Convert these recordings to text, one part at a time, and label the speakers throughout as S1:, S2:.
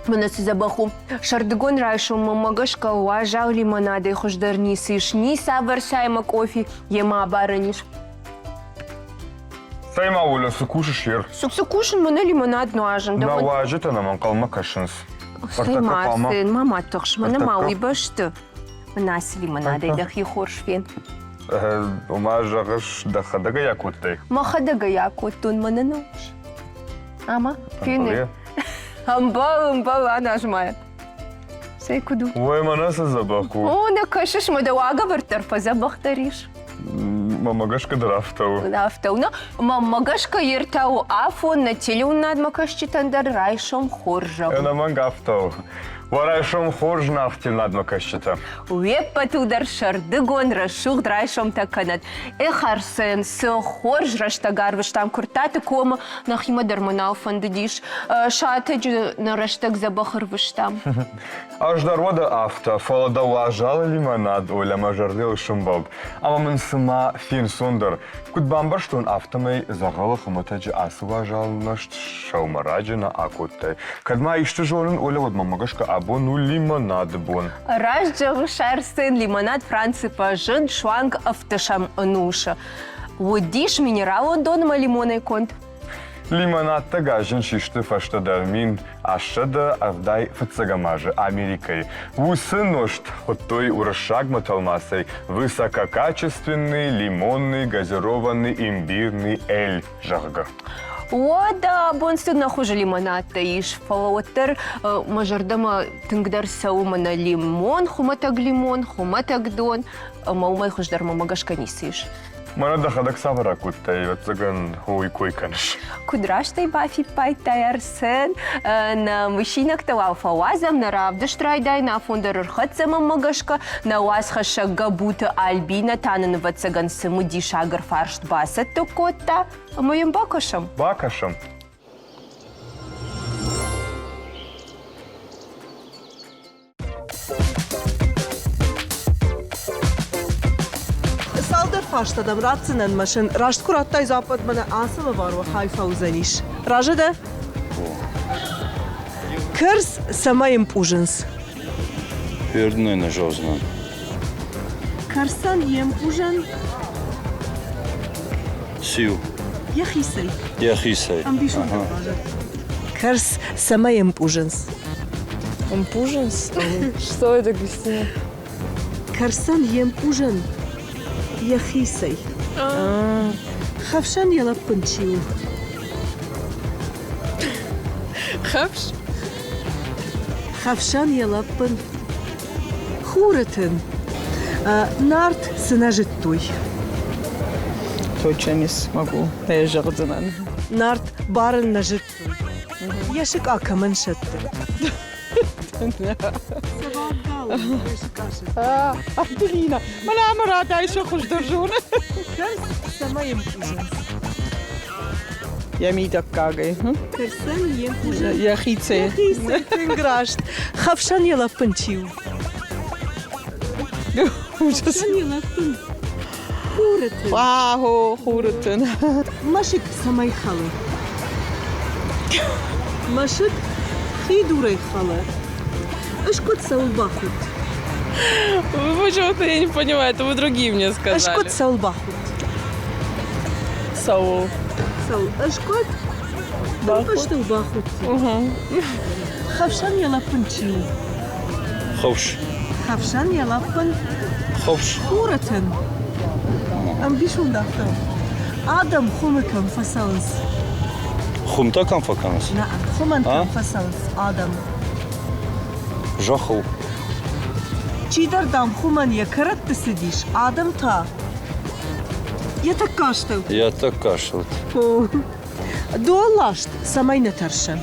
S1: Мӕнӕ цы дзӕбӕх у. Сӕрдыгон райсом мӕмӕ гӕсгӕ уазал лимонадӕй хуыздӕр ницы ис, ницавӕр цай ӕмӕ къофи йемӕ абарӕн ис.
S2: Цӕй ма, Оля, цы кусыс, Ер?
S1: Цы, цы кусын, мӕнӕ лимонад нуазын.
S2: Нӕ уазджытӕ нӕм ӕнхъӕлмӕ кӕсынц.
S1: Цӕй ма, сын, ма ма тыхс, мӕнӕ ма уый бӕсты. Мӕнӕ ацы лимонадӕй дӕхи хорз фен.
S2: Ома, зӕгъыс, дӕхӕдӕг ӕй акодтай?
S1: Мӕхӕдӕг ӕй акодтон, мӕнӕ нуаз. Ӕмӕ фены. Ӕмбал, ӕмбал, аназ ма. Цӕй куыд у?
S2: Ой, мӕнӕ цы дзӕбӕх у.
S1: О, нӕ кӕсыс, мӕ дӕ уагӕвӕрд дӕр фӕдзӕбӕхдӕр ис.
S2: Мӕмӕ гӕсгӕ дӕр афтӕ у.
S1: Афтӕ у. Мӕмӕ гӕсгӕ ертӕ у афон нӕ телеуынадмӕ кӕсджытӕн дӕр райсом хорз зӕгъын.
S2: Ӕнӕмӕнг афтӕ у. Уӕ райсом хорз нӕхтелнадмӕ кӕсджытӕ.
S1: Уе ппӕтыл дӕр сӕрдыгон рӕсугъд райсомтӕ кӕнӕд. Эх, Арсен, цы хорз рӕстӕг арвыстам Куырттаты комы, нӕхимӕ дӕр мӕ нал фӕндыдис. Сатӕджы нӕ рӕстӕг дзӕбӕх ӕрвыстам.
S2: Ӕз дӕр уӕдӕ афтӕ, фӕлӕ дӕ уазалы лимонад Оля мӕ зӕрдӕйыл сӕмбӕлд. Ӕмӕ мын цыма фенцондӕр. Куыд бамбӕрстон, афтӕмӕй дзӕгъӕлы хуымӕтӕджы ацы уазал нӕст сӕумӕраджы нӕ акодтай. Кӕд ма исты зонын, Оля, уӕд мӕмӕ гӕсгӕ абон у лимонады бон.
S1: Раст зӕгъыс, Арсен, лимонад Францы фӕзынд суанг ӕвддӕсӕм ӕнусы. Уыдис минералон дон ӕмӕ лимонӕй конд.
S2: Лимонадтӕ газджын систы фӕстӕдӕр 1770 фыццӕгӕм азы Америкӕйы. Уыцы нозт хуыдтой уырыссагмӕ тӕлмацӕй высококачественный лимонный газированный имбирный эль, зӕгъгӕ.
S1: Уӕдӕ абон цы нӕ хуызы лимонадтӕ ис, фӕлӕ уӕддӕр мӕ зӕрдӕмӕ тынгдӕр цӕуы мӕнӕ лимон, хуымӕтӕг лимон, хуымӕтӕг дон, ӕмӕ уымӕй хуыздӕр мӕмӕ гӕсгӕ ницы ис.
S2: Мӕнӕ дӕхӕдӕг цавӕр акодтай, ӕвӕццӕгӕн, уый кой кӕныс.
S1: Куыд раст ӕй бафиппайдтай, Арсен, нӕ мысинӕгтӕ уал фӕуадзӕм, нӕ равдыст райдайын афон дӕр ӕрхӕццӕ мӕнмӕ гӕсгӕ, нӕ уацхӕссӕг Гӕбуты Альбинӕ та нын, ӕвӕццӕгӕн, цымыдисаг ӕрфарст бацӕттӕ кодта, ӕмӕ йӕм бакӕсӕм.
S2: Бакӕсӕм.
S3: Цалдӕр фарста дӕм ратдзынӕн, мӕ сын раст куы радтай дзуапп, уӕд мӕнӕ ацы лӕвар уӕ хай фӕуыдзӕнис. Разы дӕ? Кӕрц цӕмӕй ӕмпъузынц?
S4: Фердынӕй нӕ зӕгъдзынӕн.
S3: Кӕрцӕн йе мпъузӕн?
S4: Циу?
S3: Йӕхицӕй.
S4: Йӕхицӕй.
S3: Ӕмбисонд базар. Кӕрц цӕмӕй ӕмпъузынц?
S5: Ӕмпъузынц? Что это, Кристина?
S3: Кӕрцӕн йе мпъузӕн йӕхицӕй. Хӕфсӕн йӕ лӕппын чи у?
S5: Хӕфс?
S3: Хӕфсӕн йӕ лӕппын Хуры тын. Нарт цы нӕ зыдтой?
S5: Точно не смогу зӕгъдзынӕн.
S3: Нарт барын нӕ зыдтой. Йӕ сыкъа кӕмӕн сӕтты?
S5: Аделина, мӕнӕ мӕ радай сӕ хуыздӕр зоны.
S3: Цӕмӕй ӕмпъузынц?
S5: Йӕ мидӕггагӕй.
S3: Кӕрцӕн йе мпъузӕн.
S5: Йӕхицӕй.
S3: Йӕхицӕй, тынг раст. Хӕфсӕн йӕ лӕппын чи у? Хӕфсӕн йӕ лӕппын. Хуры тын.
S5: Ахо, хуры тын.
S3: Мӕсыг цӕмӕй хӕлы? Мӕсыг хи дурӕй хӕлы. Ыскъуыд цӕуыл бахудт?
S5: Почему-то я не понимаю, это вы другие мне сказали.
S3: Ыскъуыд цӕуыл бахудт?
S5: Цӕуыл?
S3: Цӕуыл? Ыскъуыд ӕмпъызтыл бахудти. Хӕфсӕн йӕ лӕппын чи у?
S4: Хӕфс.
S3: Хӕфсӕн йӕ лӕппын?
S4: Хӕфс.
S3: Хуры тын. Ӕмбисонд афтӕ. Адӕм хуымы кӕм фӕцӕуынц?
S4: Хуымтӕ кӕм фӕкӕнынц?
S3: Нӕ, хуымӕн кӕм фӕцӕуынц адӕм?
S4: Зӕххыл.
S3: Чидӕр, дам, хуымӕн йӕ кӕрӕтты цыдис, адӕм та йӕ тӕккӕ астӕу.
S4: Йӕ тӕккӕ астӕу.
S3: Донласт цӕмӕй нӕ тӕрсы?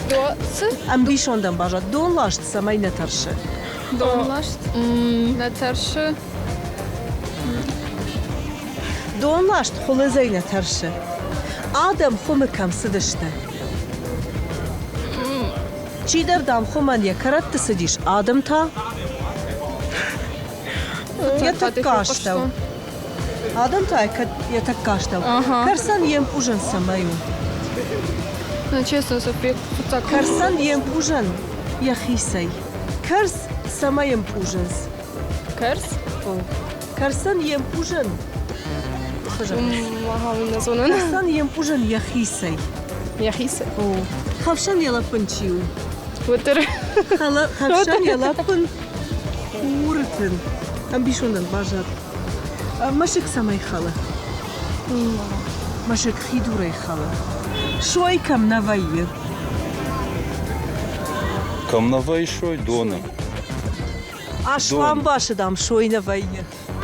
S6: До цы?
S3: Ӕмбисондӕн баззад. Донласт цӕмӕй нӕ тӕрсы?
S6: Донласт нӕ тӕрсы.
S3: Донласт хуылыдзӕй нӕ тӕрсы. Адӕм хуымы кӕм цыдысты? Чидӕр, дам, хуымӕн йӕ кӕрӕтты цыдис, адӕм та йӕ тӕккӕ астӕу. Адӕм та йӕ тӕккӕ астӕу. Кӕрцӕн йе мпъузӕн цӕмӕй у?
S6: Ну, честно, фыццаг
S3: Кӕрцӕн йе мпъузӕн йӕхицӕй. Кӕрц цӕмӕй ӕмпъузынц?
S6: Кӕрц?
S3: Кӕрцӕн йе мпъузӕн Кӕрцӕн йе мпъузӕн йӕхицӕй.
S6: Йӕхицӕй?
S3: О. Хӕфсӕн йӕ лӕппын чи у?
S6: Уыдыр.
S3: Хӕфсӕн йӕ лӕппын хуры тын. Ӕмбисондӕн баззад. Мӕсыг цӕмӕй хӕлы? Мӕсыг хидурӕй хӕлы. Сой кӕм нӕ вӕййы?
S4: Кӕм нӕ вӕййы сой? Доны.
S3: Аслан басы, дам, сой нӕ вӕййы.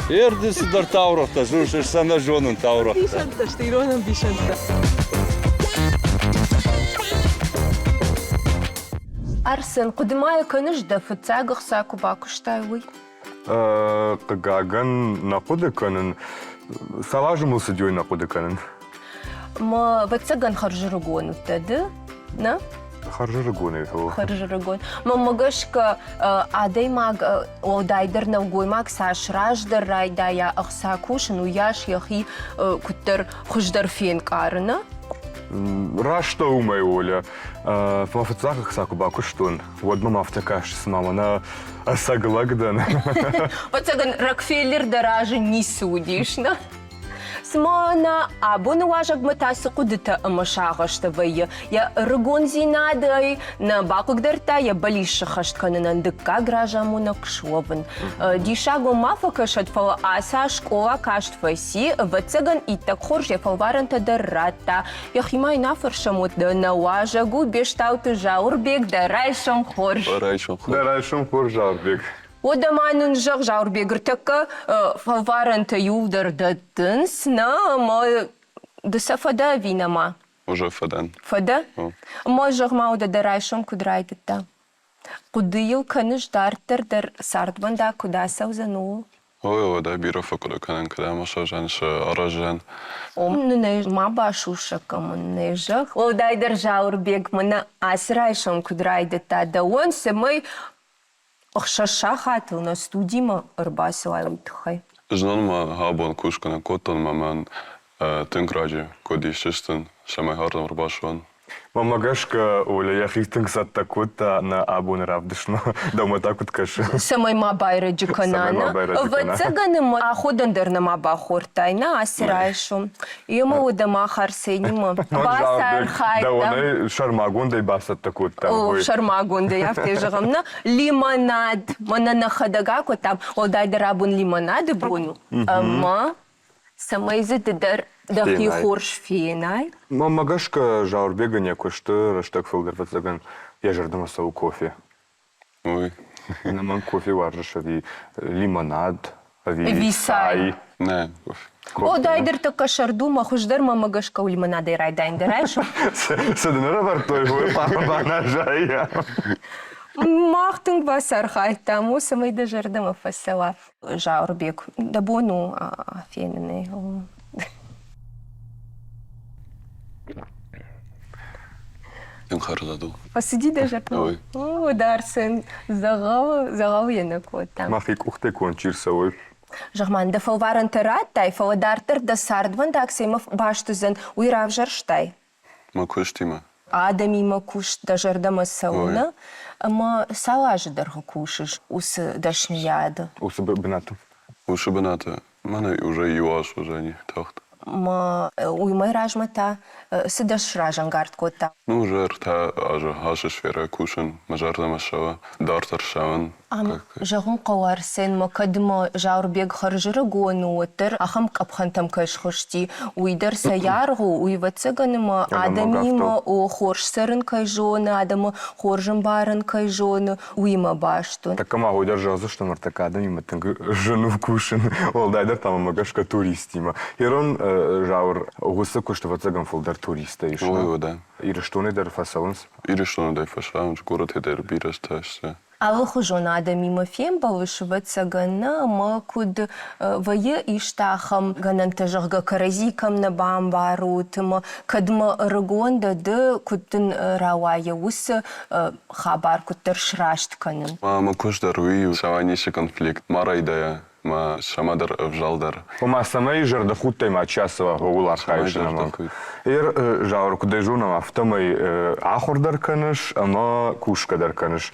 S4: Ерды цыдӕр таурӕгътӕ, зоныс, сӕ нӕ зонын таурӕгътӕ.
S3: Ӕмбисӕндтӕ сты, ирон ӕмбисӕндтӕ.
S1: Арсен, хъуыды ма йӕ кӕныс, дӕ фыццаг ӕхца куы бакуыстай, уый?
S2: Хъыгагӕн, нӕ хъуыды кӕнын. Цал азы мыл цыди, уый нӕ хъуыды кӕнын.
S1: Мӕ, ӕвӕццӕгӕн, хӕрзӕрыгон уыдтӕ ды, нӕ?
S2: Хӕрзӕрыгонӕй
S1: Хӕрзӕрыгон. Мӕнмӕ гӕсгӕ, адӕймаг, уӕлдайдӕр нӕлгоймаг цас раздӕр райдайа ӕхца кусын, уыйас йӕхи куыддӕр хуыздӕр фенкъары, нӕ?
S2: Раст дӕ уымӕй, Оля. Фӕлӕ фыццаг ӕхца куы бакуыстон, уӕд мӕм афтӕ каст, цыма мӕнӕ ӕцӕг лӕг дӕн.
S1: Ӕвӕццӕгӕн, Рокфеллер дӕ разы ницы уыдис, нӕ? Цыма нӕ абоны уазӕгмӕ та цы хъуыдытӕ ӕмӕ сагъӕстӕ вӕййы, йӕ ӕрыгондзинадӕй нӕ бахъыгдардта йӕ бӕллиц сыххӕст кӕнынӕн дыккаг разамонӕг суӕвын. Диссаг уӕм ма фӕкӕсӕд, фӕлӕ ацы аз скъола каст фӕци, ӕвӕццӕгӕн, иттӕг хорз йӕ фӕлварӕнтӕ дӕр радта. Йӕхимӕ йын афӕрсӕм уӕд нӕ уазӕг у Бестауты Зауырбег, дӕ райсом хорз!
S7: Райсом хорз.
S2: Дӕ райсом хорз, Зауырбег.
S1: Уӕдӕ ма нын зӕгъ, Зауырбег, ӕртӕккӕ фӕлварӕнтӕ иуылдӕр дӕттынц, нӕ ӕмӕ ды сӕ фӕдӕ ӕви нӕма?
S7: Уже фӕдӕн.
S1: Фӕдӕ? Ӕмӕ зӕгъ ма, уӕдӕ дӕ райсом куыд райдыдта? Хъуыды йыл кӕныс дарддӕр дӕр цардвӕндаг куыд ацӕудзӕн, ууыл?
S7: Ой, уӕдӕ бирӕ фӕхъуыды кӕнын, кӕд ӕмӕ сӕвзӕн цы аразӕн.
S1: Ом нын ӕй ма басусӕг кӕнын, нӕ зӕгъ. Уӕлдайдӕр Зауырбег мӕнӕ ацы райсом куыд райдыдта дӕуӕн, цӕмӕй ӕхсӕз сахатыл нӕ студимӕ ӕрбацӕуай, уый тыххӕй.
S7: Знон ма абон кусгӕ нӕ кодтон ӕмӕ мӕн тынг раджы куыд исчестын, цӕмӕй ардӕм ӕрбацӕуон.
S2: Мӕнмӕ гӕсгӕ, Оля йӕхи тынг цӕттӕ кодта нӕ абоны равдыстмӕ. Дӕумӕ та куыд кӕсы?
S1: Цӕмӕй ма байрӕджы кӕна,
S2: Цӕмӕй ма байрӕджы кӕна.
S1: Ӕвӕццӕгӕн ӕмӕ аходӕн дӕр нӕма бахордтай, нӕ ацы райсом. Емӕ уӕдӕ мах Арсенимӕ бацархайдтам.
S2: Дӕуӕнӕй сӕрмагондӕй бацӕттӕ кодтам.
S1: О, сӕрмагондӕй, афтӕ зӕгъӕм, нӕ лимонад. Мӕнӕ нӕхӕдӕг акодтам, уӕлдайдӕр абон лимонады бон у. Ӕмӕ цӕмӕй дзы ды дӕр дӕхи хорз фенай.
S2: Мӕнмӕ гӕсгӕ, Зауырбегӕн йӕ куысты рӕстӕг фылдӕр ӕвӕццӕгӕн йӕ зӕрдӕмӕ цӕуы кофе.
S7: Ой.
S2: Ӕнӕмӕнг кофе уарзыс ӕви лимонад, ӕви цай?
S7: Нӕ, кофе.
S1: Уӕлдайдӕр тӕккӕ сӕрдумӕ хуыздӕр мӕмӕ гӕсгӕ лимонадӕй райдайын дӕ райсом.
S2: Цы дын ӕрӕвӕрдтой, уый хъуамӕ баназай.
S1: Мах тынг бацархайдтам, у, цӕмӕй дӕ зӕрдӕмӕ фӕцӕуа. Зауырбег, дӕ бон у фенынӕй.
S7: Тынг хӕрзад у.
S1: Фӕцыди дӕ зӕрдӕмӕ?
S7: Ой.
S1: О, Дарсен, дзӕгъӕлы, дзӕгъӕлы йӕ нӕ кодта.
S2: Мӕхи къухтӕй конд чи рцӕуой.
S1: Зӕгъ-ма, дӕ фӕлварӕнтӕ радтай, фӕлӕ дарддӕр дӕ цардвӕндаг цӕимӕ баст уыдзӕн, уый равзӕрстай?
S7: Мӕ куыстимӕ.
S1: Адӕмимӕ куыст дӕ зӕрдӕмӕ цӕуы, нӕ? Ӕмӕ цал азы дӕргъы кусыс уыцы дӕсныйады?
S2: Уыцы бынаты.
S7: Уыцы бынаты мӕнӕ уже иу аз уыдзӕни тагъд.
S1: Ма уымӕй размӕ та цы дӕ сразӕнгард кодта?
S7: Ну, уже ӕртӕ азы ацы сферӕйы кусын, мӕ зӕрдӕмӕ цӕуы, дарддӕр цӕуын.
S1: Ам зӕгъын хъӕуы Арсенмӕ, кӕд ма Зауырбег хӕрзӕрыгон у, уӕддӕр ахӕм къӕпхӕнтӕм кӕй схызти, уый дӕр сӕ аргъ у, уый ӕвӕццӕгӕн ӕмӕ адӕмимӕ хорз цӕрын кӕй зоны, адӕмы хорз ӕмбарын кӕй зоны, уыимӕ баст у.
S2: Тӕккӕ ма уый дӕр зӕгъдзыстӕм, ӕртӕккӕ адӕмимӕ тынг зын у кусын, уӕлдайдӕр та мӕм гӕсгӕ туристимӕ. Ирон Зауыр, уыцы куыст ӕвӕццӕгӕн фылдӕр туристтӕ ис.
S7: Ой, уӕдӕ.
S2: Ирыстонӕй дӕр фӕцӕуынц?
S7: Ирыстоны дӕр фӕцӕуынц, горӕтӕй дӕр бирӕтӕ сты.
S1: Алыхуызон адӕмимӕ фембӕлыс, ӕвӕццӕгӕн, нӕ, ӕмӕ куыд вӕййы исты ахӕм гӕнӕнтӕ, зӕгъгӕ, кӕрӕдзи кӕм нӕ бамбарут ӕмӕ кӕдмӕ ӕрыгон дӕ ды, куыд дын рауайы уыцы хабар куыддӕр сраст кӕнын?
S7: Мӕ куыст дӕр уый у, цӕмӕй ницы конфликт ма райдайа, мӕ цӕмӕдӕр ӕвзалдӕр.
S2: Ома, цӕмӕй зӕрдӕхудтӕй мачи ацӕуа, ууыл архайыс ӕнӕмӕнг. Ер, Зауыр, куыд ӕй зонӕм, афтӕмӕй ахуыр дӕр кӕныс ӕмӕ кусгӕ дӕр кӕныс.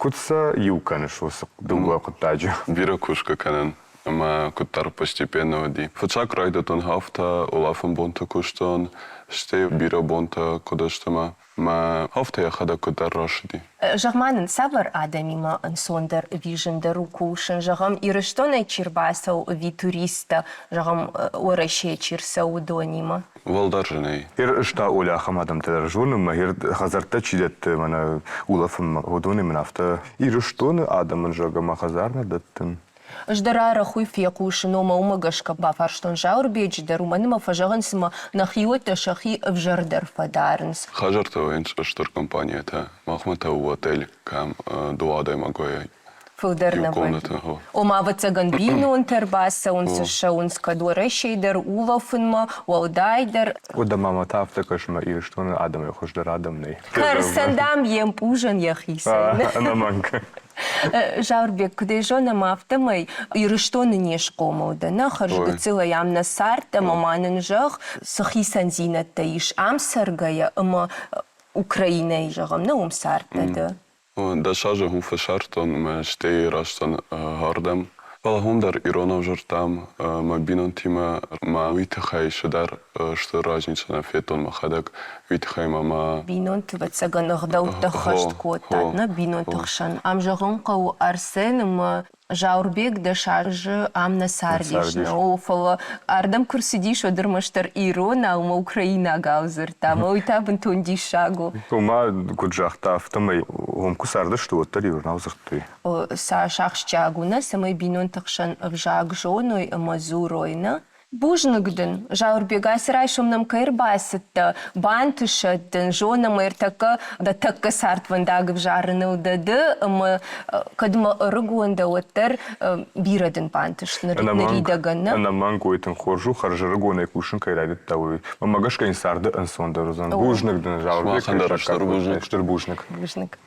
S2: Куыд сӕ иу кӕныс уыцы дыууӕ хъуыддаджы?
S7: Бирӕ кусгӕ кӕнын ӕмӕ куыддӕр постепенно уыди. Фыццаг райдыдтон афтӕ, улӕфӕн бонты куыстон, стӕй бирӕ бонтӕ куыд сты мӕ Мӕ афтӕ йӕхӕдӕг куыддӕр рацыди.
S1: Зӕгъ-ма нын, цавӕр адӕмимӕ ӕнцондӕр ӕви зындӕр у кусын? Зӕгъӕм, Ирыстонӕй чи рбацӕуы ӕви туристтӕ, зӕгъӕм, Уӕрӕсейӕ чи рцӕуы, уыдонимӕ?
S7: Уӕлдӕр зынӕй.
S2: Ир ста Оля ахӕм адӕмтӕ дӕр зоны, мӕ ир хӕдзӕрттӕ чи дӕтты, мӕнӕ улӕфынмӕ, уыдоны мын афтӕ Ирыстоны адӕмӕн, зӕгъгӕ, мӕ хӕдзар нӕ дӕттын.
S1: Ӕз дӕр арӕх уый фехъусын, ома уымӕ гӕсгӕ бафарстон Зауырбеджы дӕр, уымӕн ӕмӕ фӕзӕгъынц, ӕмӕ нӕхиуӕттӕ сӕхи ӕвзӕрдӕр фӕдарынц.
S7: Хӕдзӕрттӕ вӕййынц стыр компанитӕ, махмӕ та у отель, кӕм дыууӕ адӕймагӕй
S1: Фылдӕр
S7: иу
S1: нӕ вӕййы.
S7: комнаты.
S1: Ома, ӕвӕццӕгӕн, бинонтӕ ӕрбацӕуынц, ссӕуынц кӕд Уӕрӕсейы дӕр улӕфынмӕ, уӕлдайдӕр.
S2: Уӕдӕ ма мӕ та афтӕ кӕсы, мӕ Ирыстоны адӕмӕй хуыздӕр адӕм нӕй.
S1: Кӕрцӕн, дам, йе мпъузӕн йӕхицӕн.
S2: Ӕнӕмӕнг.
S1: Зауырбег, куыд ӕй зонӕм, афтӕмӕй Ирыстоны не схъомыл дӕ, нӕ хӕрзгыццылӕй ам нӕ цард ӕмӕ ма нын зӕгъ, цы хицӕндзинӕдтӕ ис ам цӕргӕйӕ ӕмӕ Украинӕйы, зӕгъӕм, нӕ уым цардтӕ ды?
S7: Дӕс азы уым фӕцардтон ӕмӕ стӕй рӕзтӕн ардӕм. Фӕлӕ уым дӕр иронау дзырдтам мӕ бинонтимӕ мӕ уый тыххӕй цыдӕр стыр разница нӕ федтон мӕхӕдӕг. Уый тыххӕй ма мӕ
S1: Бинонты, ӕвӕццӕгӕн, ӕгъдӕуттӕ хӕст кодтат, нӕ бинонты хсӕн. Ам зӕгъын хъӕуы Арсен ӕмӕ Зауырбег дӕс азы ам нӕ цардис, нӕ, о, фӕлӕ ардӕм куы рцыдис, уӕд ӕрмӕстдӕр иронау ӕмӕ украинагау дзырдта, ӕмӕ уый та бынтон диссаг у.
S2: Ома, куыд загъта, афтӕмӕй уым куы цардысты, уӕддӕр иронау дзырдтой.
S1: Цас ахсджиаг у, нӕ, цӕмӕй бинонты хсӕн ӕвзаг зоной ӕмӕ дзурой, нӕ? Бузныг дын, Зауырбег, ацы райсом нӕм кӕй ӕрбацыдтӕ, бантысӕд дын, зонӕм ӕртӕккӕ дӕ тӕккӕ цардвӕндаг ӕвзарыныл дӕ ды, ӕмӕ кӕд мӕ ӕрыгон дӕ, уӕддӕр бирӕ дын бантыст ныридӕгӕн, нӕ?
S2: Ӕнӕмӕнг, уый тынг хорз у, хӕрзӕрыгонӕй кусын кӕй райдыдта, уый. Мӕнмӕ гӕсгӕ йын царды ӕнцондӕр уыдзӕн. Бузныг дын, Зауырбег,
S7: Сымахӕн дӕр стыр бузныг.
S2: Стыр бузныг.
S1: Бузныг.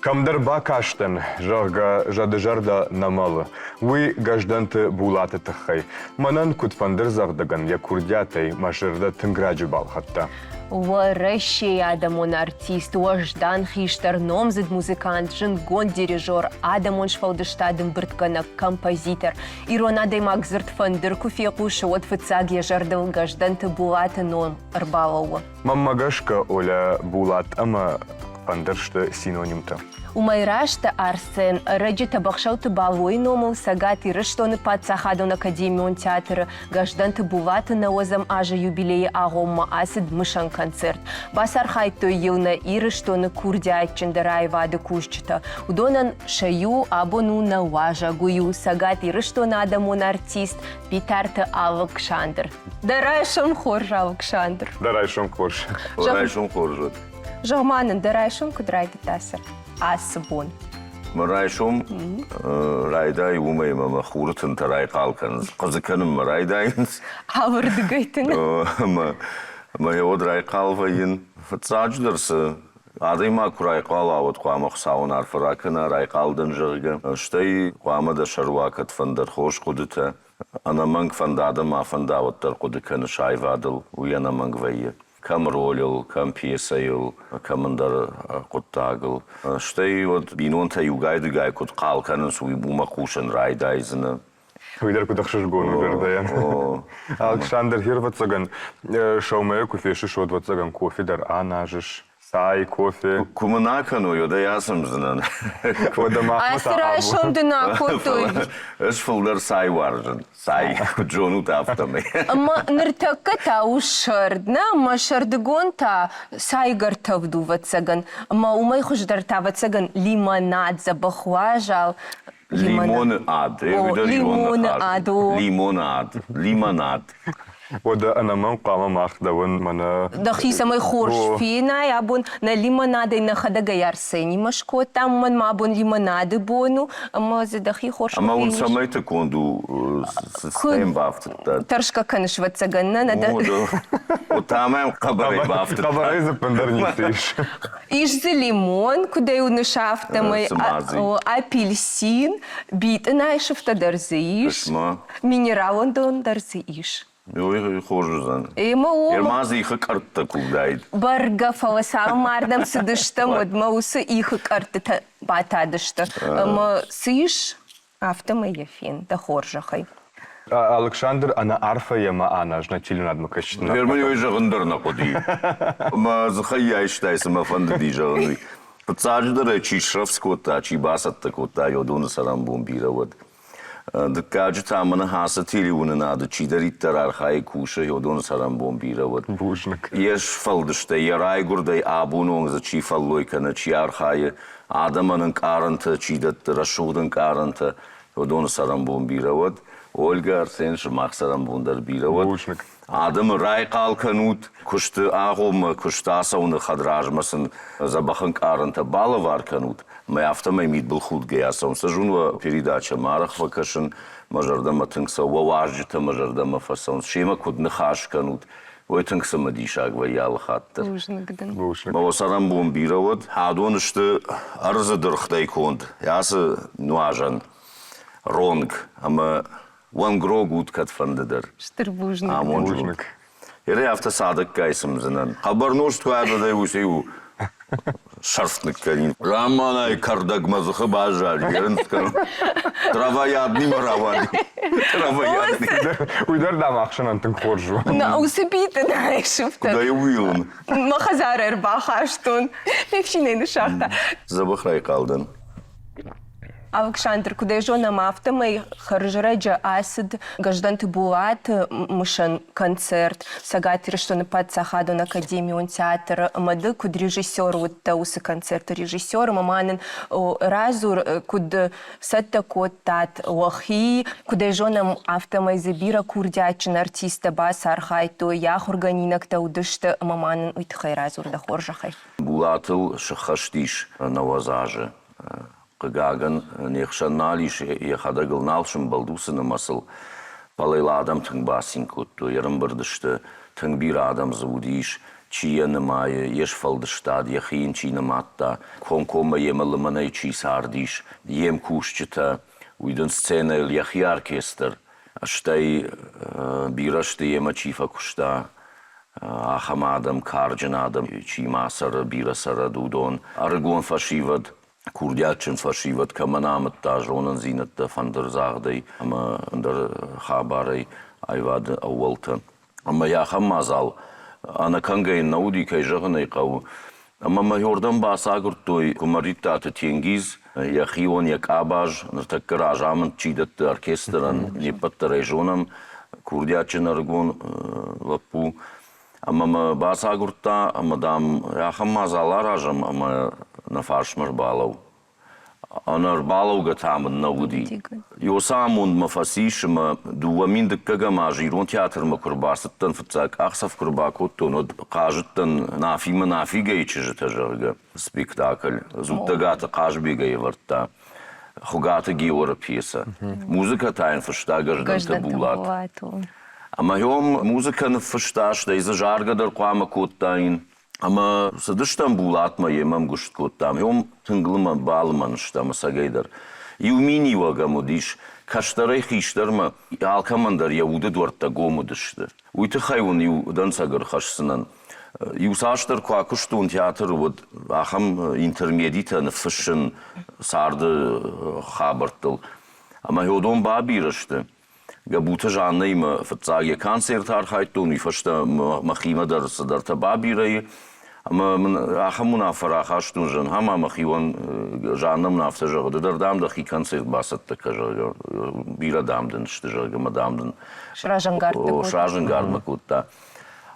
S2: Кӕмдӕр бакастӕн, зӕгъгӕ, зӕды зӕрдӕ нӕ мӕлы. Уый Гӕздӕнты Булаты тыххӕй. Мӕнӕн куыд фӕндырдзӕгъдӕгӕн йӕ курдиатӕй мӕ зӕрдӕ тынг раджы балхӕдта.
S1: Уӕрӕсейы адӕмон артист, уӕздан хистӕр, номдзыд музыкант, зындгонд дирижер, адӕмон сфӕлдыстады ӕмбырдгӕнӕг, композитор. Ирон адӕймаг дзырд фӕндыр куы фехъусы, уӕд фыццаг йӕ зӕрдыл Гӕздӕнты Булаты ном ӕрбалӕууы.
S2: Мӕнмӕ гӕсгӕ, Оля, Булат ӕмӕ фӕндыр сты синонимтӕ.
S1: Уымӕй раст Арсен ӕрӕджы Тӕбӕхсӕуты Балойы номыл Цӕгат Ирыстоны паддзахадон академион театры Гӕздӕнты Булаты нӕуӕдзӕм азы юбилейы агъоммӕ ацыд мысӕн концерт. Бацархайдтой йыл нӕ Ирыстоны курдиатджындӕр аивады кусджытӕ. Уыдонӕн сӕ иу абон у нӕ уазӕг, уый у Цӕгат Ирыстоны адӕмон артист Битарты Алыксандр. Дӕ райсом хорз, Алыксандр.
S2: Дӕ райсом хорз.
S8: Райсом хорз уыд.
S1: Зӕгъ-ма нын, дӕ райсом куыд райдыдта сӕр ацы бон?
S8: Мӕ райсом райдайы уымӕй ӕмӕ мӕ хуры тынтӕ райхъал кӕнынц, хъыдзы кӕнынмӕ райдайынц.
S1: Алырдыгӕй тын.
S8: Ӕмӕ ӕмӕ уӕд райхъал вӕййын. Фыццаджыдӕр цы адӕймаг куы райхъал уа, уӕд хъуамӕ Хуыцауӕн арфӕ ракӕна, райхъал дӕн, зӕгъгӕ. Стӕй хъуамӕ дӕ сӕр уа кӕдфӕндӕр хорз хъуыдытӕ. Ӕнӕмӕнг фӕнда дӕ ма фӕнда, уӕддӕр хъуыды кӕныс аивадыл, уый ӕнӕмӕнг вӕййы. Кӕм ролыл, кӕм пьесӕйыл, кӕм ӕндӕр хъуыддагыл. Стӕй уӕд бинонтӕ иугай-дыгай куыд хъал кӕнынц, уый уымӕ хъусын райдайдзынӕ.
S2: Уый дӕр куыд ӕхсызгон у зӕрдӕйӕн. Александр, ӕвӕццӕгӕн, сӕумӕйӕ куы фестыс, уӕд, ӕвӕццӕгӕн, кофе дӕр аназыс. Цай, кофе.
S8: Куы мын акӕной, уӕд ӕй ацымдзынӕн.
S2: Уӕдӕ махмӕ
S1: Ацы райсом дын акодтой.
S8: Ӕз фылдӕр цай уарзын. Цай, куыд зонут, афтӕмӕй.
S1: Ӕмӕ ныртӕккӕ та у сӕрд, нӕ? Ӕмӕ сӕрдыгон та цайгӕр тӕвд у, ӕвӕццӕгӕн. Ӕмӕ уымӕй хуыздӕр та, ӕвӕццӕгӕн, лимонад, дзӕбӕх уазал.
S8: Лимоны ад.
S1: Лимоны ад, о.
S8: Лимоны ад. Лимонад.
S2: Уӕдӕ ӕнӕмӕнг хъуамӕ мах дӕуӕн мӕнӕ...
S1: Дӕхи цӕмӕй хорз фенай, абон нӕ лимонадӕй нӕхӕдӕг ӕй Арсенимӕ скодтам, уымӕн ма абон лимонады бон у, ӕмӕ дзы дӕхи хорз
S8: Ӕмӕ уын цӕмӕйты конд у, цы бафтыдтат?
S1: Тӕрсгӕ кӕныс, ӕвӕццӕгӕн, нӕ, нӕ дӕ...
S8: Та мӕм хъӕбӕрӕй бафтыдтат.
S2: Хъӕбӕрӕй дзы ӕппындӕр ницы ис.
S1: Ис дзы лимон, куыдӕй уыныс, афтӕмӕй апельсин, битъынайы сыфтӕ дӕр дзы ис, минералон дон дӕр дзы ис.
S8: Ой, хорз уыдзӕн.
S1: Ӕмӕ о.
S8: Ӕрма дзы ихы къӕрттӕ куы уыдаид.
S1: Бӕргӕ, фӕлӕ цалынмӕ ардӕм цыдыстӕм, уӕдмӕ уыцы ихы къӕрттытӕ батадысты. Ӕмӕ цы ис, афтӕмӕй йӕ фен, дӕ хорзӕхӕй.
S2: Алыксандр ӕнӕ арфӕйӕ ма аназ нӕ телеуынадмӕ кӕсджыты.
S8: Герман ой зӕгъын дӕр нӕ хъуыди. Мӕ дзыхӕй йӕ айстай, цы мӕ фӕндыди зӕгъын, уый. Фыццаджыдӕр ӕй чи срӕвдз кодта, чи бацӕттӕ кодта, уыдоны цӕрӕнбон бирӕ уӕд. Дыккаджы та мӕнӕ ацы телеуынынады чидӕриддӕр архайы, кусы, уыдоны цӕрӕнбон бирӕ уӕд.
S2: Бузныг.
S8: Йе сфӕлдыстӕй, йӕ райгуырдӕй абоны онг дзы чи фӕллой кӕны, чи архайы, адӕмӕн ӕнкъарӕнтӕ чи дӕтты, рӕсугъд ӕнкъарӕнтӕ, уыдоны цӕрӕнбон бирӕ уӕд. Ольгӕ, Арсен, сымах цӕрӕнбон дӕр бирӕ уӕд.
S2: Бузныг.
S8: Адӕмы райхъал кӕнут, куысты агъоммӕ, куысты ацӕуыны хӕдразмӕ сын дзӕбӕх ӕнкъарӕнтӕ балӕвар кӕнут, мӕ афтӕмӕй мидбылхудгӕйӕ цӕуын. Цы зон уӕ передачӕмӕ арӕх фӕкӕсын, мӕ зӕрдӕмӕ тынг цӕуы, уӕ уазджытӕ мӕ зӕрдӕмӕ фӕцӕуынц, семӕ куыд ныхас кӕнут, уый тынг цымыдисаг вӕййы алы хатт дӕр.
S1: Бузныг дын.
S2: Бузныг.
S8: Мӕ уӕ цӕрӕнбон бирӕ уӕд. Адон сты ӕрдзы дыргътӕй конд ацы нуазӕн ронг ӕмӕ уӕнгрог ут кӕдфӕнды дӕр.
S1: Стыр бузныг.
S8: Амондджын. Ерӕ афтӕ цадӕггай цымдзынӕн. Хъӕбӕр нозт куы ӕрбадӕй, уыцы иу сӕрфт ныккӕнин. Раманай кӕрдӕг мӕ дзыхы баззади, ерынц кӕнын. Травояднимӕ рауади. Травоядни.
S2: Уый дӕр, дам, ӕхсӕнӕн тынг хорз у.
S1: На, уыцы биты нӕ сыфтӕ.
S8: Куыд ӕй ууилын?
S1: Мӕ хӕдзары ӕрбахастон. Ме фсинӕй ныссагъта.
S8: Дзӕбӕх райхъал дӕн.
S1: Алыксандр, куыд ӕй зонӕм, афтӕмӕй хӕрзрӕджы ацыд Гӕздӕнты Булаты мысӕн концерт Цӕгат Ирыстоны паддзахадон академион театры ӕмӕ ды куыд режиссер уыдтӕ уыцы концерты режиссер ӕмӕ ма нын радзур, куыд цӕттӕ кодтат уӕхи, куыд ӕй зонӕм, афтӕмӕй дзы бирӕ курдиатджын артисттӕ бацархайдтой, йӕ ахуыргӕнинӕгтӕ уыдысты ӕмӕ ма нын уый тыххӕй радзур дӕ хорзӕхӕй.
S8: Булатыл сыххӕст ис 90 азы. Хъыгагӕн, не хсӕн нал ис, йӕхӕдӕг ыл нал сӕмбӕлд уыцы нымӕцыл, фӕлӕ йыл адӕм тынг бацин кодтой, ӕрӕмбырд сты, тынг бирӕ адӕм дзы уыдис, чи йӕ нымайы, йе сфӕлдыстад, йӕхи йын чи нымадта, комкоммӕ йемӕ лымӕнӕй чи цардис, йе мкусджытӕ, уый дын сценӕйыл йӕхи оркестр, стӕй бирӕ сты йемӕ чи фӕкуыста, ахӕм адӕм, карджын адӕм, чи ма цӕры, бирӕ цӕрӕд, уыдон, ӕрыгон фӕсивӕд, курдиатджын фӕсивӕд кӕмӕн амыдта зонындзинӕдтӕ фӕндырдзагъдӕй ӕмӕ ӕндӕр хабарӕй аивады ӕууӕлтӕ. Ӕмӕ йӕ ахӕм мадзал ӕнӕкӕнгӕ йын нӕ уыди, кӕй зӕгъын ӕй хъӕуы. Ӕмӕ мӕ уырдӕм бацагуырдтой Куымӕридтаты Тенгиз, йӕхион, йӕ къабаз, ныртӕккӕ разамынд чи дӕтты оркестрӕн, не ппӕт дӕр ӕй зонӕм, курдиатджын ӕрыгон лӕппу. Ӕмӕ мӕ бацагуырдта, ӕмӕ, дам, ахӕм мадзал аразӕм, ӕмӕ нӕ фарсмӕ ӕрбалӕуу. Ӕнӕ ӕрбалӕугӕ та мын нӕ уыди. Ёсы амонд мӕ фӕцис, ӕмӕ 2000 дыккӕгӕм аз Ирон театрмӕ куы ӕрбацыдтӕн, фыццаг къахдзӕф куы ӕрбакодтон, уӕд хъазыдтӕн Нафимӕ Нафигӕйы чызджытӕ, зӕгъгӕ, спектакль. Дзуттагаты Хъазбегӕй ӕвӕрдта Хуыгаты Георы пьесӕ. Музыкӕ та йын фыста Гӕздӕнты Булат. Ӕмӕ йӕм музыкӕ ныффыста, стӕй дзы заргӕ дӕр хъуамӕ кодтаин. Ӕмӕ цыдыстӕм Булатмӕ, йемӕ ӕмгуыст кодтам. Уым тынг лымӕн, балымӕн стӕм ӕцӕгӕй дӕр. Иу миниуӕг ӕм уыдис, кӕстӕрӕй хистӕрмӕ алкӕмӕн дӕр йӕ уды дуӕрттӕ гом уыдысты. Уый тыххӕй уын иу дӕнцӕг ӕрхӕсдзынӕн. Иуцасдӕр куы акуыстон театры, уӕд ахӕм интермедитӕ ныффыссын царды хабӕрттыл. Ӕмӕ уыдон бабирӕ сты. Гӕбуты Жаннӕимӕ фыццаг йӕ концерты архайдтон, уый фӕстӕ мӕхимӕ дӕр цыдӕртӕ бабирӕ и. Ӕмӕ мын ахӕм уынаффӕ рахастон, зӕгъын, ӕмӕ мӕхион Жаннӕ мын афтӕ зӕгъы, ды дӕр, дам, дӕхи концерт бацӕттӕ кӕ, зӕгъгӕ, бирӕ, дам, дын сты, зӕгъгӕ, ӕмӕ, дам, дын
S1: сразӕнгард кодта.
S8: Сразӕнгард мӕ кодта.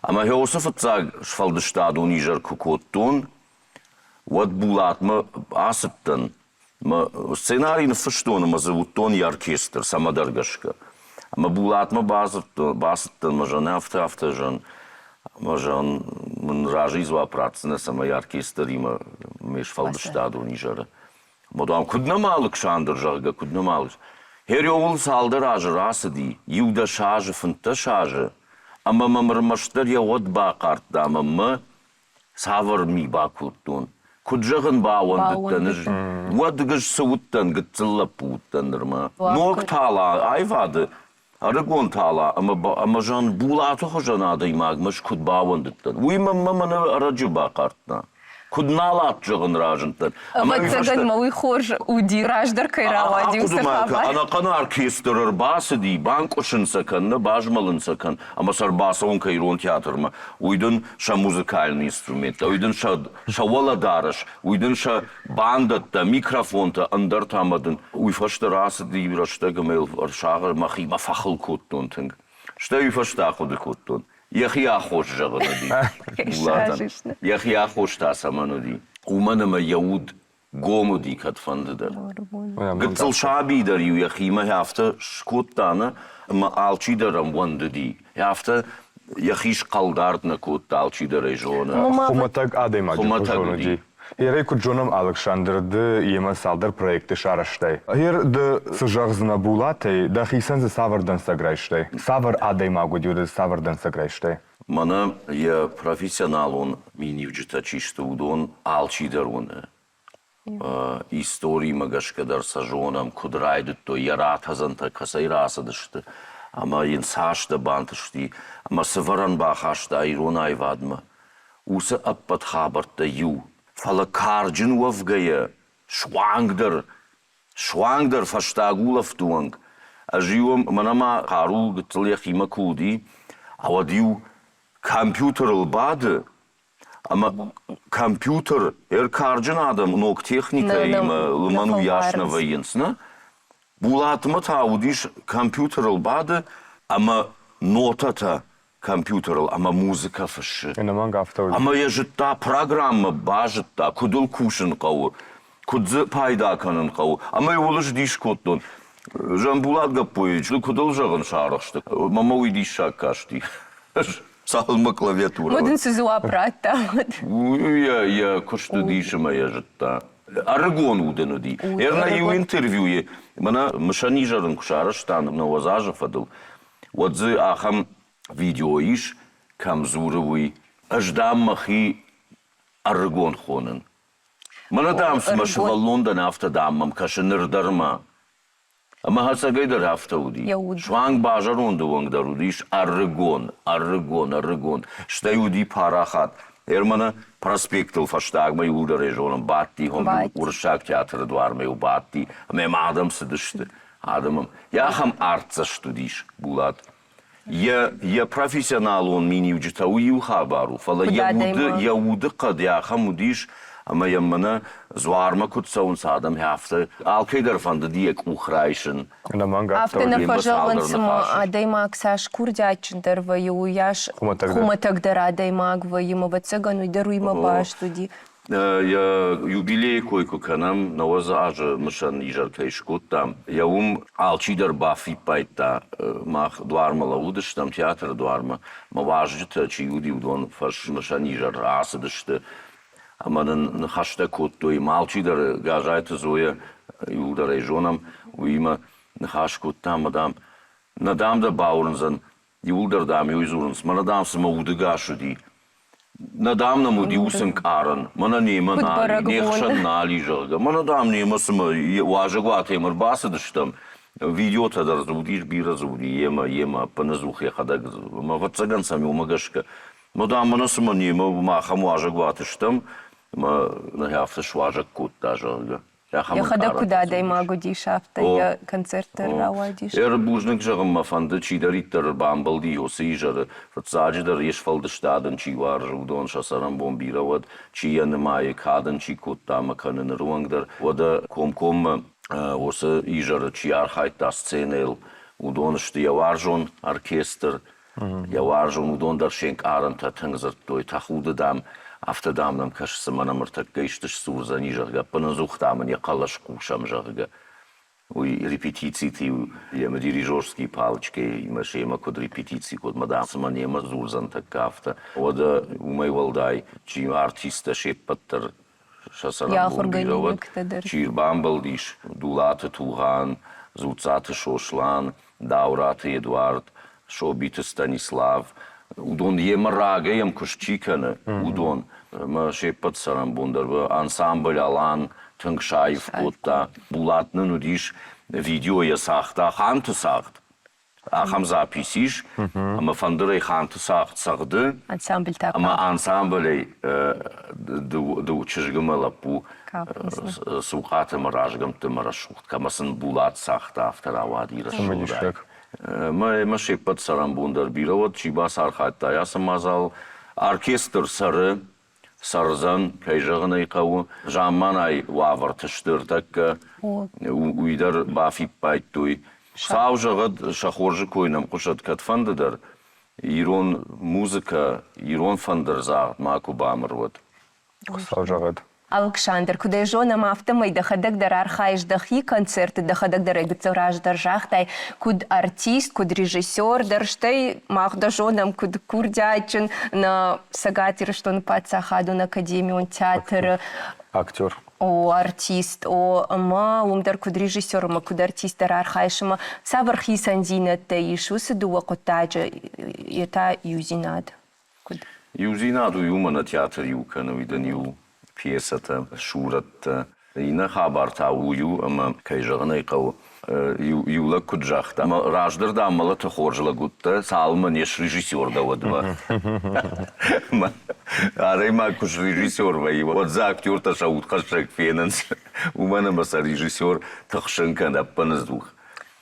S8: Ӕмӕ уыцы фыццаг сфӕлдыстадон изӕр куы кодтон, уӕд Булатмӕ ацыдтӕн. Мӕ сценарий ныффыстон ӕмӕ дзы уыдтон йӕ оркестр цӕмӕдӕр гӕсгӕ. Ӕмӕ Булатмӕ бадзырдтон, бацыдтӕн мӕ зӕгъын, афтӕ, афтӕ зӕгъын, ӕмӕ зӕгъын, мын разыйы дзуапп ратдзынӕ, цӕмӕй оркестримӕ ме сфӕлдыстадон изӕры. Ӕмӕ дам, куыд нӕма Алыксандр, зӕгъгӕ, куыд нӕма Алыксандр. Хереуыл цалдӕр азы рацыди, иу-дӕс азы, 15 азы, ӕмӕ мӕм ӕрмӕстдӕр йӕ уӕд бахъардта ӕмӕ мӕ цавӕр ми бакодтон? Куыд зӕгъын бауӕндыдтӕн ӕз? Уӕд ӕз цы уыдтӕн, гыццыл лӕппу уыдтӕн нырма. Ног тала аивады, ӕрыгон тала ӕмӕ, ӕмӕ зӕгъын, Булаты хуызӕн адӕймагмӕ ӕз куыд бауӕндыдтӕн? Уый мӕнмӕ мӕнӕ ӕрӕджы бахъардта. Куыд налат зӕгъын разындтӕн.
S1: Ӕвӕццӕгӕн мӕ уый хорз уыди, раздӕр кӕй рауади уыцы хабар.
S8: Ӕнӕхъӕн оркестр ӕрбацыди, банкъуысын сӕ кӕн, нӕ базмӕлын сӕ кӕн, ӕмӕ сӕ ӕрбацӕуын кӕй ирон театрмӕ, уый дын сӕ музыкальный инструменттӕ, уый дын сӕ, сӕ уӕлӕдарӕс, уый дын сӕ бандӕттӕ, микрофонтӕ, ӕндӕртӕ ӕмӕ дын уый фӕстӕ рацыди рӕстӕг ӕмӕ йыл ӕрсагъ мӕхимӕ фӕхыл кодтон тынг. Стӕй уый фӕстӕ ахъуыды кодтон, йӕхи аххос зӕгъын уыди Булатӕн. Йӕхи аххос та цӕмӕн уыди? Уымӕн ӕмӕ йӕ уд гом уыди кӕдфӕнды дӕр. Гыццыл саби дӕр-иу йӕхимӕ афтӕ скодта, нӕ, ӕмӕ алчидӕр ӕм уӕндыди. Афтӕ йӕхи схъӕлдард нӕ кодта, алчидӕр ӕй зоны.
S2: Хуымӕтӕг адӕймаджы хуызон уыди. Ерӕй куыд зонӕм, Алыксандр, ды йемӕ цалдӕр проекты сарӕзтай. Ер, ды цы зӕгъдзынӕ Булатӕй, дӕхицӕн дзы цавӕр дӕнцӕг райстай? Цавӕр адӕймаг уыди, уыд цавӕр дӕнцӕг райстай?
S8: Мӕнӕ йӕ профессионалон миниуджытӕ чи сты, уыдон алчидӕр уыны. Историмӕ гӕсгӕ дӕр сӕ зонӕм, куыд райдыдтой, йӕ ратӕдзӕнтӕ кӕцӕй рацыдысты ӕмӕ йын цастӕ бантысти ӕмӕ цы вӕрӕн бахаста ирон аивадмӕ. Уыцы ӕппӕт хабӕрттӕ иу, фӕлӕ карджын уӕвгӕйӕ, суангдӕр, суангдӕр фӕстаг улӕфты онг, ӕз-иу мӕнӕ ма хъару гыццыл йӕхимӕ куы уыди, уӕд-иу компьютерыл бады ӕмӕ компьютер ӕркарджын адӕм ног техникӕимӕ лымӕн уыйас нӕ вӕййынц, нӕ? Булатмӕ та уыдис компьютерыл бады ӕмӕ нотӕтӕ компьютерыл ӕмӕ музыкӕ фыссы.
S2: Ӕнӕмӕнг афтӕ уыди.
S8: Ӕмӕ йӕ зыдта, программӕ базыдта, куыд ыл кусын хъӕуы, куыд дзы пайда кӕнын хъӕуы. Ӕмӕ йыл ӕз дис кодтон. Жамбулат Гаппоевич, куыд ыл зӕгъын сарӕхсты? Мӕнмӕ уый диссаг касти. Цалынмӕ клавиатурӕ.
S1: Уӕд ын цы дзуапп радта?
S8: Йӕ, йӕ куыст уыдис ӕмӕ йӕ зыдта. Ӕрыгон уд ын уыди. Эрна иу интервьюйы, мӕнӕ мысӕн изӕр ын куы сарӕзта 90 азы фӕдыл, уӕд дзы ахӕм видео ис, кӕм дзуры уый, ӕз, дам, мӕхи ӕрыгон хонын. Мӕнӕ, дам, цыма сывӕллон дӕн, афтӕ, дам, мӕм кӕсы ныр дӕр ма. Ӕмӕ ӕцӕгӕй дӕр афтӕ уыди. Суанг базӕронды онг дӕр уыдис ӕрыгон, ӕрыгон, ӕрыгон. Стӕй уыди парахат. Эрманы проспектыл фӕстагмӕ иуылдӕр ӕй зонын, бадти, уырыссаг театры дуармӕ-иу бадти, ӕмӕ йӕм адӕм цыдысты. Адӕмӕн. Йӕ ахӕм артдзӕст уыдис Булат. Йӕ, йӕ профессионалон миниуджытӕ уый иу хабар у, фӕлӕ йӕ уды, йӕ удыхъӕд ахӕм уыдис, ӕмӕ йӕм мӕнӕ дзуармӕ куыд цӕуынц адӕм, афтӕ алкӕй дӕр фӕндыди йӕ къух райсын.
S2: Ӕнӕмӕнг
S1: афтӕ нӕ фӕзӕгъынц, цыма адӕймаг цас курдиатджындӕр вӕййы, уыйас хуымӕтӕгдӕр адӕймаг вӕййы, ӕвӕццӕгӕн, уый дӕр уыимӕ баст уыди.
S8: Йӕ юбилейы кой куы кӕнӕм, 90 азы мысӕн изӕр кӕй скодтам, йӕ уым алчидӕр бафиппайдта, мах дуармӕ лӕууыдыстӕм, театры дуармӕ, мӕ уазджытӕ чи уыди, уыдон фӕсмысӕн изӕр ацыдысты ӕмӕ нын ныхӕстӕ кодтой. Ӕмӕ алчидӕр Газайты Зоя, иуылдӕр ӕй зонӕм, уыимӕ ныхас кодтам ӕмӕ, дам, нӕ, дам, дӕ бауырндзӕн, иуылдӕр, дам, уый дзурынц, мӕнӕ, дам, цыма удыгас уыди. Нӕ, дам, нӕм уыди уыцы ӕнкъарӕн, мӕнӕ немӕ нал и, не хсӕн нал и, зӕгъгӕ. Мӕнӕ, дам, немӕ цыма уазӕгуатӕй ӕрбацыдыстӕм, видеотӕ дӕр дзы уыдис, бирӕ дзы уыди йемӕ, йемӕ, ӕппынӕдзух йӕхӕдӕг. Ӕмӕ, ӕвӕццӕгӕн сӕм уымӕ гӕсгӕ. Мӕ, дам, мӕнӕ цыма немӕ ахӕм уазӕгуаты стӕм, ӕмӕ нӕ афтӕ суазӕг кодта, зӕгъгӕ.
S1: Йӕхӕдӕг куыд адӕймаг уыдис, афтӕ йӕ концерт дӕр рауадис.
S8: Бузныг зӕгъын мӕ фӕнды, чидӕриддӕр ӕрбамбӕлди уыцы изӕры, фыццаджыдӕр йе сфӕлдыстад ын чи уарзы, уыдон сӕ цӕрӕнбон бирӕ уӕд, чи йӕ нымайы, кад ын чи кодта ӕмӕ кӕны ныры онг дӕр. Уӕдӕ комкоммӕ уыцы изӕры чи архайдта сценӕйыл, уыдон сты йӕ уарзон оркестр, Йӕ уарзон уыдон дӕр се нкъарӕнтӕ тынг дзырдтой, тӕхуды, дам, афтӕ, дам, нӕм кӕсы, цыма нӕм ӕртӕккӕ исты сдзурдзӕни, зӕгъгӕ, ӕппынӕдзух, дам, ын йӕ хъӕлӕс хъусӕм, зӕгъгӕ. Уый репетициты-иу йемӕ дирижерский палочкӕимӕ семӕ куыд репетици кодта, дам, цыма немӕ дзурдзӕн тӕккӕ афтӕ. Уӕдӕ уымӕй уӕлдай, чи артисттӕ се ппӕт дӕр сӕ цӕрӕнбон бирӕ уӕд, чи ӕрбамбӕлдис Дулаты Тугъан, Дзуццаты Сослан, Даураты Эдуард, Собиты Станислав, уыдон йемӕ рагӕй ӕмкуыст чи кӕны, уыдон. Ӕмӕ се ппӕт цӕрӕнбон дӕр ансамбль «Алан» тынг саив кодта. Булат нын уыдис видеойӕ цагъта Ханты цагъд. Ахӕм запись ис, ӕмӕ фӕндырӕй Ханты цагъд цӕгъды.
S1: Ансамбль та
S8: Ӕмӕ ансамблӕй дыууӕ чызгы мӕ лӕппу Цухъаты ӕмӕ разгӕмтты мӕ рӕсугъд, кӕмӕ сын Булат цагъта, афтӕ рауади рӕсугъдӕй. Мӕ се ппӕт цӕрӕнбон дӕр бирӕ уӕд, чи бацархайдта ацы мадзал. Оркестр цӕры, цӕрдзӕн, кӕй зӕгъын ӕй хъӕуы. Замманай уавӕрты сты ӕртӕккӕ, уый дӕр бафиппайдтой. Сау зӕгъӕд, сӕ хорзы кой нӕм хъуысӕд кӕдфӕнды дӕр. Ирон музыкӕ, ирон фӕндырдзагъд макуы бамыр уӕд.
S2: Хуыцау зӕгъӕд.
S1: Алыксандр, куыд ӕй зонӕм, афтӕмӕй дӕхӕдӕг дӕр архайыс дӕхи концерты, дӕхӕдӕг дӕр ӕй гыццыл раздӕр загътай, куыд артист, куыд режиссер дӕр, стӕй мах дӕ зонӕм, куыд курдиатджын нӕ Цӕгат Ирыстоны паддзахадон академион театры
S2: актер.
S1: О, артист, о, ӕмӕ уым дӕр куыд режиссер ӕмӕ куыд артист дӕр архайыс ӕмӕ цавӕр хицӕндзинӕдтӕ ис уыцы дыууӕ хъуыддаджы, йе та иудзинад? Куыд?
S8: Иудзинад уый уымӕн нӕ театр иу кӕны, уый дын иу пьесӕтӕ, сурӕттӕ. Иннӕ хабар та уый у, ӕмӕ, кӕй зӕгъын ӕй хъӕуы, иу лӕг куыд загъта, ӕмӕ раздӕр, дам, мӕлӕты хорз лӕг уыдтӕ, цалынмӕ не срежиссер дӕ, уӕдмӕ. Адӕймаг куы срежиссер вӕййы, уӕд дзы актертӕ сӕ удхӕссӕг фенынц, уымӕн ӕмӕ сӕ режиссер тыхсын кӕны ӕппынӕдзух.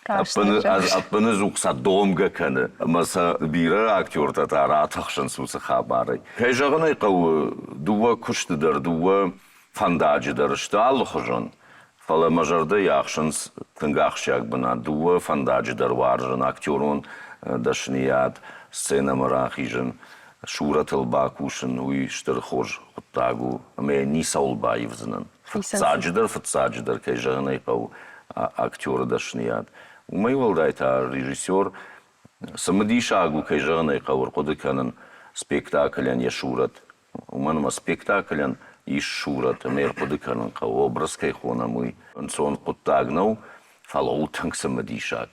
S8: Ӕппынӕдзух сӕ домгӕ кӕны, ӕмӕ сӕ бирӕ актертӕ та ратыхсынц уыцы хабарӕй. Кӕй зӕгъын ӕй хъӕуы, дыууӕ куысты дӕр, дыууӕ фӕндаджы дӕр сты алыхуызон, фӕлӕ мӕ зӕрдӕйы ахсынц тынг ахсджиаг бынат. Дыууӕ фӕндаджы дӕр уарзын актерон дӕсныйад, сценӕмӕ рахизын, сурӕтыл бакусын, уый стыр хорз хъуыддаг у ӕмӕ йӕ ницӕуыл баивдзынӕн. Фыццаджыдӕр, фыццаджыдӕр, кӕй зӕгъын ӕй хъӕуы, актеры дӕсныйад. Уымӕй уӕлдай та режиссер цымыдисаг у, кӕй зӕгъын ӕй хъӕуы, ӕрхъуыды кӕнын спектаклӕн йӕ сурӕт. Уымӕн ӕмӕ спектаклӕн ис сурӕт ӕмӕ ӕрхъуыды кӕнын хъӕуы, образ кӕй хонӕм, уый. Ӕнцон хъуыддаг нӕу, фӕлӕ у тынг цымыдисаг.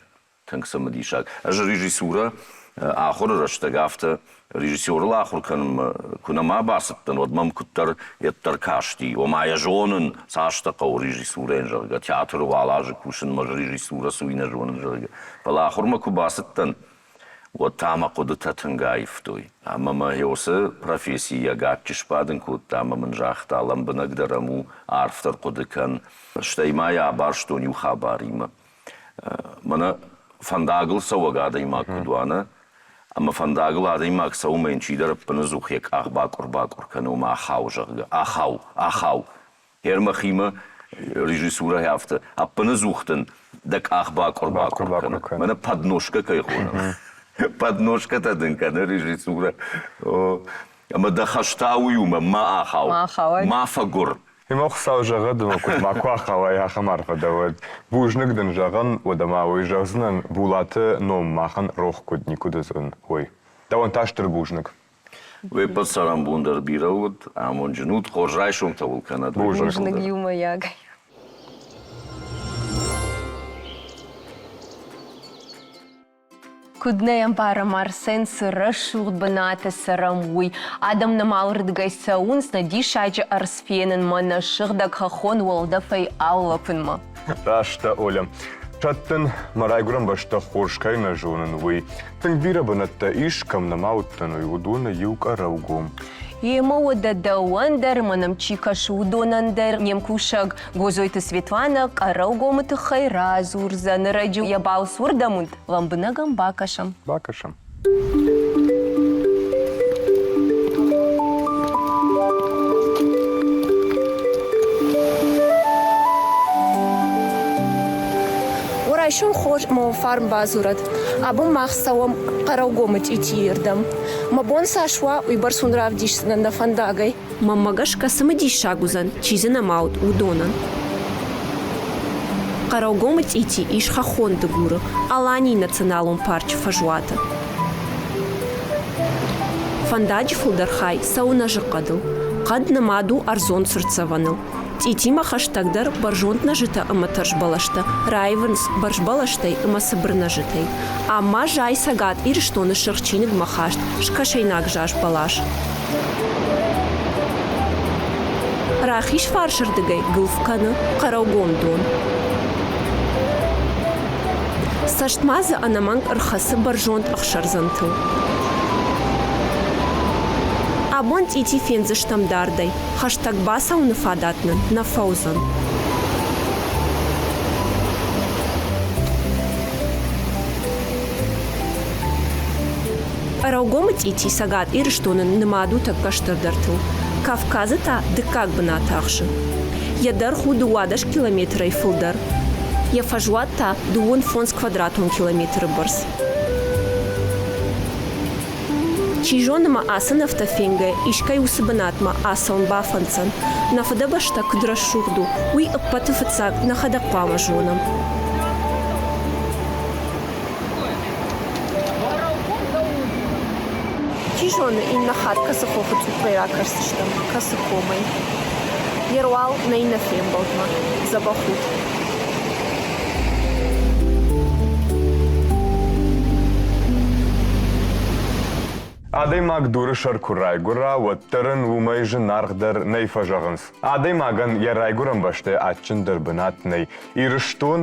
S8: Тынг цымыдисаг. Ӕз режиссурӕ ахуыры рӕстӕг афтӕ режиссерыл ахуыр кӕнынмӕ куы нӕма бацыдтӕн, уӕд мӕм куыддӕр йеддӕр касти. Ома йӕ зонын, цастӕ хъӕуы режиссурӕйӕн, зӕгъгӕ, театры уал азы кусынмӕ режиссурӕ цы уый нӕ зонын, зӕгъгӕ. Фӕлӕ ахуырмӕ куы бацыдтӕн, уӕд та мӕ хъуыдытӕ тынг аивтой. Ӕмӕ мӕ уыцы професси йӕ гаччы сбадын кодта ӕмӕ мын загъта, лӕмбынӕгдӕр ӕм у, арфдӕр хъуыды кӕн. Стӕй ма йӕ абарстон иу хабаримӕ. Мӕнӕ фӕндагыл цӕуӕг адӕймаг куыд уа, нӕ? Ӕмӕ фӕндагыл адӕймаг цӕуы мӕ йын чидӕр ӕппынӕдзух йӕ къах бакъуыр-бакъуыр кӕны, ома ахау, зӕгъгӕ, ахау, ахау. Гъер мӕхимӕ режиссурӕ афтӕ, ӕппынӕдзух дын дӕ къах бакъуыр-бакъуыр кӕны. Мӕнӕ подножкӕ кӕй хонӕм. Подножкӕтӕ дын кӕны режиссурӕ. Ӕмӕ дӕ хӕс та уый у, ма ахау, ма фӕгуыр.
S2: Ӕмӕ Хуыцау зӕгъӕд, ӕмӕ куыд макуы ахауай, ахӕм арфӕ дӕ уӕд. Бузныг дын зӕгъын, уӕдӕ ма уый зӕгъдзынӕн, Булаты ном махӕн рох куыд никуыд уыдзӕн, уый. Дӕуӕн та стыр бузныг.
S8: Уе ппӕт цӕрӕнбон дӕр бирӕ уыд, амондджын ут, хорз райсомтӕ уыл кӕнӕд.
S1: Бузныг иумӕйагӕй. Куыд нӕ ӕмбарӕм Арсен, цы рӕсугъд бынаты цӕрӕм, уый. Адӕм нӕм алырдыгӕй цӕуынц нӕ диссаджы ӕрдз фенынмӕ, нӕ сыгъдӕг хӕххон уӕлдӕфӕй аулӕфынмӕ.
S2: Раст дӕ, Оля. Сӕттын, мӕ райгуырӕн бӕстӕ хорз кӕй нӕ зонын, уый. Тынг бирӕ бынӕттӕ ис, кӕм нӕма уыдтӕн, уый уыдоны иу къӕрӕугом.
S1: Емӕ уӕдӕ дӕуӕн дӕр, мӕнӕм чи кӕсы, уыдонӕн дӕр не мкусӕг Гозойты Светланӕ Къӕрӕугомы тыххӕй радзурдзӕн. Ӕрӕджы йӕ балц уырдӕм уыд, лӕмбынӕг ӕм бакӕсӕм.
S2: Бакӕсӕм.
S9: Уӕ райсом хорз ӕмӕ уӕ фарн бадзурӕд. Абон мах цӕуӕм Хъӕрӕугомы цъитийы рдӕм. Мӕ бон цас уа, уыйбӕрц уын равдисдзынӕн нӕ фӕндагӕй.
S1: Мӕнмӕ гӕсгӕ цымыдиссаг уыдзӕн, чи дзы нӕма уыд, уыдонӕн.
S9: Хъӕрӕугомы цъити ис хӕххон Дыгуры, Аланийы националон парчы фӕзуаты. Фӕндаджы фылдӕр хай цӕуы нӕзыхъӕдыл. Хъӕд нымад у ӕрдзон цыртдзӕвӕныл. Цъитимӕ хӕстӕгдӕр бӕрзонд нӕзытӕ ӕмӕ тӕрсбӕлӕстӕ раивынц бӕрзбӕлӕстӕй ӕмӕ цыбыр нӕзытӕй. Ам ма зайы Цӕгат Ирыстоны Сырх чиныгмӕ хаст скӕсӕйнаг заз бӕлас. Рахиз фарсырдыгӕй гуылф кӕны Хъӕрӕугом дон. Цӕст ма дзы ӕнӕмӕнг ӕрхӕцы бӕрзонд ӕхсӕрдзӕнтыл. Абон цъити фендзыстӕм дардӕй, хӕстӕг бацӕуыны фадат нын нӕ фӕуыдзӕн. Къӕрӕугомы цъити Цӕгат Ирыстоны нымад у тӕккӕ стырдӕртыл. Кавказы та дыккаг бынат ахсы. Йӕ дӕргъ у 12 километрӕй фылдӕр. Йӕ фӕзуат та 25 квадратон километры бӕрц. Чи зоны ма ацы нывтӕ фенгӕ искӕй уыцы бынатмӕ ацӕуын бафӕнддзӕн. Нӕ фыдыбӕстӕ куыд рӕсугъд у, уый ӕппӕты фыццаг нӕхӕдӕг хъуамӕ зонӕм. Чи зоны, иннӕ хатт кӕцы хохы цъуппӕй ракӕсдзыстӕм, кӕцы комӕй. Йе руал нӕ иннӕ фембӕлдмӕ. Дзӕбӕх ут!
S2: Адӕймаг дуры сӕр куы райгуыра, уӕддӕр ын уымӕй зынаргъдӕр нӕй фӕзӕгъынц. Адӕймагӕн йӕ райгуырӕн бӕстӕйы адджындӕр бынат нӕй. Ирыстон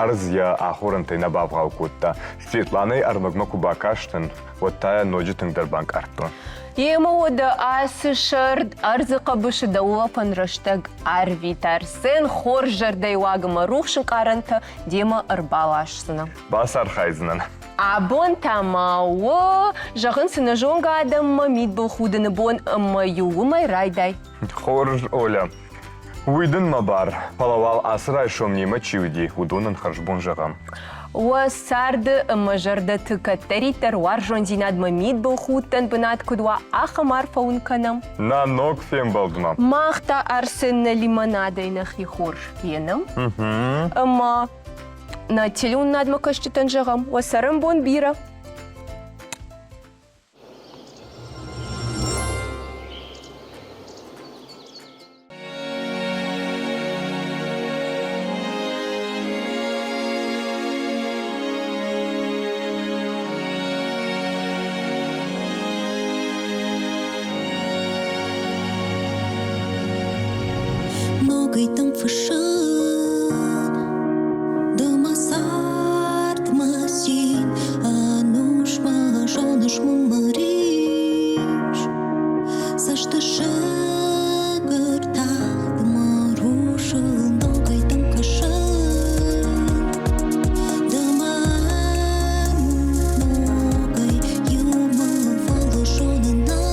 S2: ӕрдз йӕ ахорӕнтӕй нӕ бавгъау кодта. Светланӕйы ӕрмӕгмӕ куы бакастӕн, уӕд та йӕ ноджы тынгдӕр банкъардтон.
S1: Йемӕ уӕдӕ ацы сӕрд ӕрдзы хъӕбысы дӕ улӕфӕн рӕстӕг арвит, Арсен, хорз зӕрдӕйы уагмӕ рухс ӕнкъарӕнтӕ демӕ ӕрбаласдзынӕ.
S2: Бацархайдзынӕн.
S1: Абон та ма у, зӕгъын цы нӕзонгӕ адӕммӕ мидбылхудыны бон ӕмӕ-иу уымӕй райдай.
S2: Хорз, Оля. Уый дын мӕ бар, фӕлӕ уал ацы райсом немӕ чи уыди, уыдонӕн хӕрзбон зӕгъӕм.
S1: Уӕ царды ӕмӕ зӕрдӕты кӕддӕриддӕр уарзондзинадмӕ мидбылхудтӕн бынат куыд уа, ахӕм арфӕ уын кӕнӕм.
S2: Нӕ ног фембӕлдмӕ.
S1: Мах та Арсен нӕ лимонадӕй нӕхи хорз фенӕм. Ӕмӕ нӕ телеуынынадмӕ кӕсджытӕн зӕгъӕм, уӕ цӕрӕнбон бирӕ.
S10: Ногӕй дӕм фыссын, ды мӕ цард, мӕ цин, ӕнусмӕ зоныс мын мӕ рис. Цӕстысыг ӕртагъд мӕ русыл ногӕй дӕм кӕсын. Ды мӕ ногӕй иумӕ фӕлӕ зонын ӕз.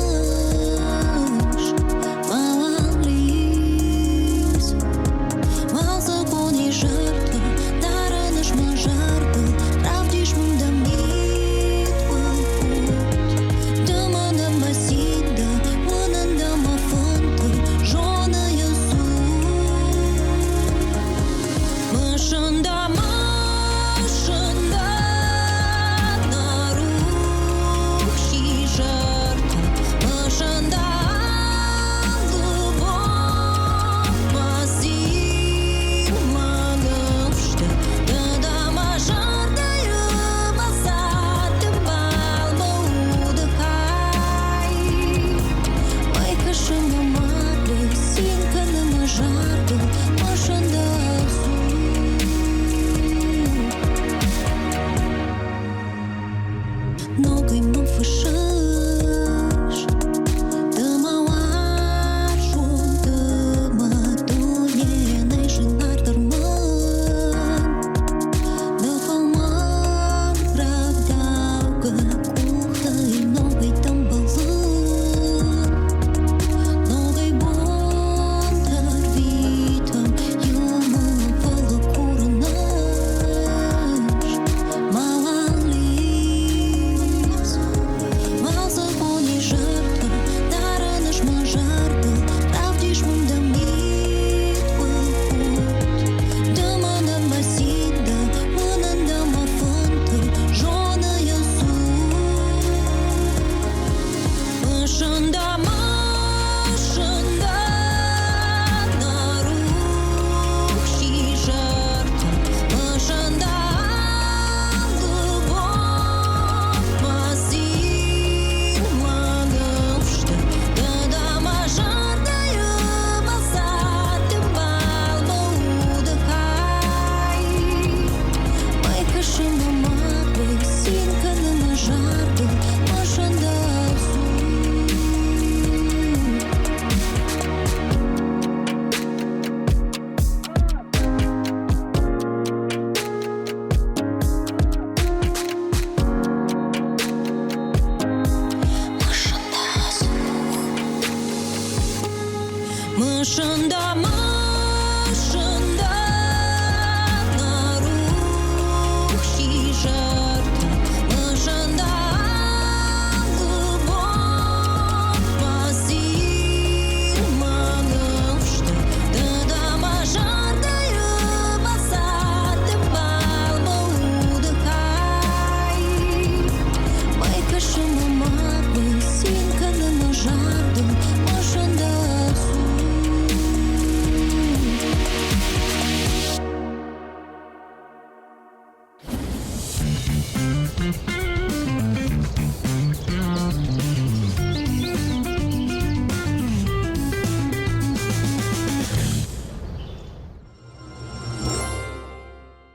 S10: Мысын дӕ, мысын.